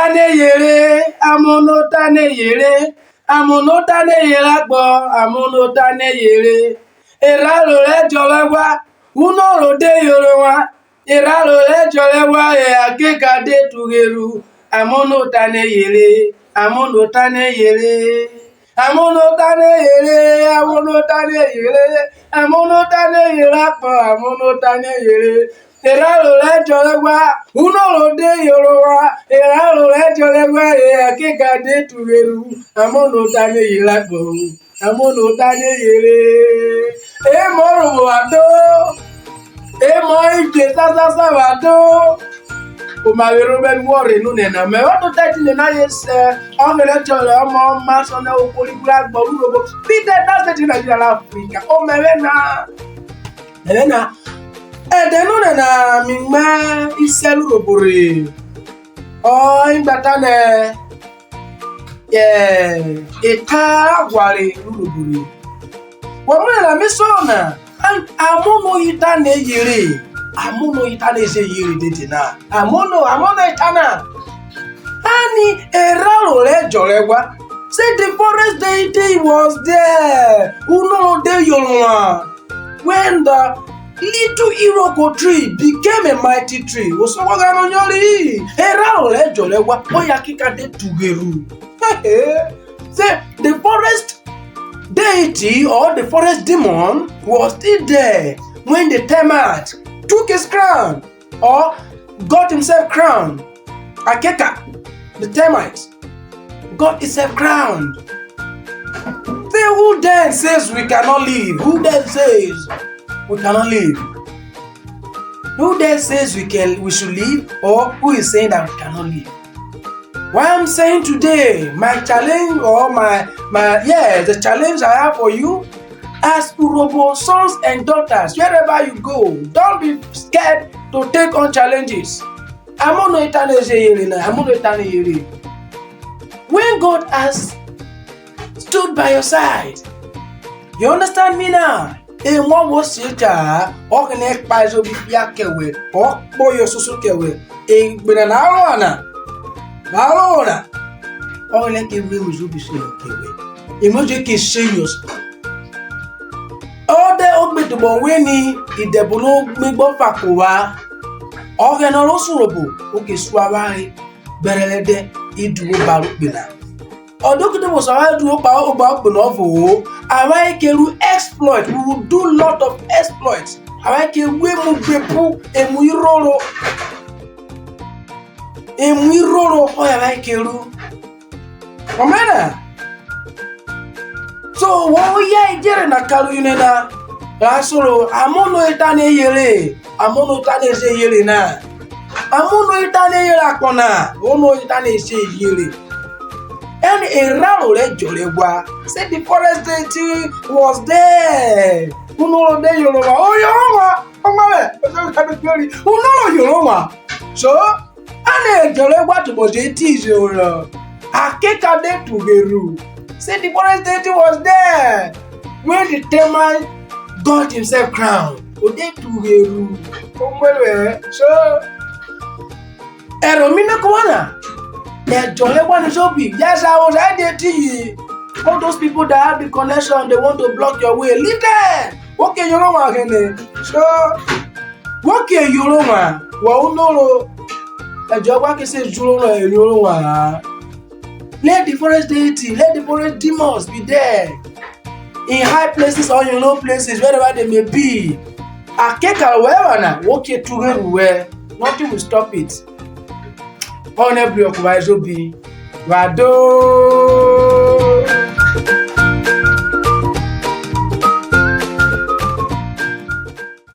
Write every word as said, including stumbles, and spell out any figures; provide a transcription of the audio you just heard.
Tane yere, amono tane yere, amono tane yere akpọ, amono tane yere. Erharo rẹ jọrọ ẹghwa, uno rode yoro wan. Erharo rẹ jọrọ ẹghwa, e akeka de tugheru, amono tane yere, amono tane yere. Amono tane yere, amono tane yere, amono tane yere akpọ, amono tane yere. Erharo rẹ jọrọ ẹghwa, uno rode yoro wan. Erharo rẹ jọrọ ẹghwa, e akeka de tugheru, amono tane yere akpọ, amono tane yere. Emọ ro vwo wa do, emọ ivie sasasa wa do. Oma vwerhe ome, mi wọ rhe nonẹna, mẹ vwọ tota etinẹ na ye sẹ Ọghẹnẹ chọrẹ ọmọ ọma sọnẹ ohwo ri gbe agbọn ru Urhobo. Peter, ta state Nigeria, la Africa. Omẹvwẹ na, ẹvwẹ na, ẹdẹ nonẹna mi mẹ isẹ ru Urhobo rhe. Ọ igba tanẹ, eh, eta aghware ru Urhobo rhe. Wọ mu nana mi so na, amono yi tanẹ eyere, amono yi tanẹ e se yere dede na. Amono, amono eta na. Ani erharo rẹ jọrọ ẹghwa. Say the forest deity was there. Uno ro de yoro wan. When the little iroko tree became a mighty tree. Wo so wa gha no nyori. Erharo rẹ jọrọ ẹghwa. Oya kika de tugheru. Say the forest deity or the forest demon was still there when the termite took his crown or got himself crowned. Akeka, the termite got himself crowned. Then who then says we cannot live? Who then says we cannot live? Who then says we can, we should live, or who is saying that we cannot live? Why I'm saying today, my challenge or my, my, yes, the challenge I have for you, as Urhobo sons and daughters, wherever you go, don't be scared to take on challenges. Amono eta na e se yere na, amono eta na e yere. When God has stood by your side, you understand me now? Emọ wo se cha-a, Ọghẹnẹ kpa ejobi phia kẹ wẹ, ọ kpọ yọ soso kẹ wẹ. Egbe nana aro ana, aro na, Ọghẹnẹ ke ru emu ejobi se kẹ wẹ. Emu ejobi ke se yọ. Ọ dẹ o gbe tobọ we ni idẹbono gbe gbọ fa kẹ ovwan. Ọghẹnẹ ọro sun Urhobo, o ke su avwanre gbẹrhẹrhẹ dẹ idu oba ro kpe na. Ọ do kidie vwo sa avwanre idu oba, oba okpe na ọvo-o. Avwanre ke ru exploit, we will do lot of exploit. Avwanre ke ru emu gbepu, emu iroro. Emu iroro ọye avwanre ke ru. Ọmẹna. So, wo ya idjerhe na karoyine na, ra soro, amono eta na e yere, amono eta na e se yere na. Amono eta na e yere akpọ na, ono eta na e se yere. And erharo rẹ jọrọ ẹghwa, say the forest deity was there. Uno ro de yoro wan, o yoro wan, ọmọ rẹ, o se ka be glory. Uno ro yoro wan. So, a nẹ ẹdjọ rẹ ẹghwa tobọ je etiyi rhe orọ, akeka de tugheru. Say the forest deity was there when the termite got himself crowned. O de tugheru, o muẹruẹ. So, ẹro mi nẹ kọ wa na, ẹdjọ rẹ ẹghwa na ejobi, yes, I was there etiyi. All those people that have the connection, they want to block your way. Leave them. Wo ke yoro wan ghene. So, wo ke yoro wan, wọ uno ro, ẹdjọ wa ke se juro ro yoro wan. Let the forest deity, let the forest demons be there in high places or in low places, wherever they may be. Akeka wherever na, wo ke tugheru wẹ. Nothing will stop it. Ọ nẹ bri ọkọ wa ejobi. Wa do.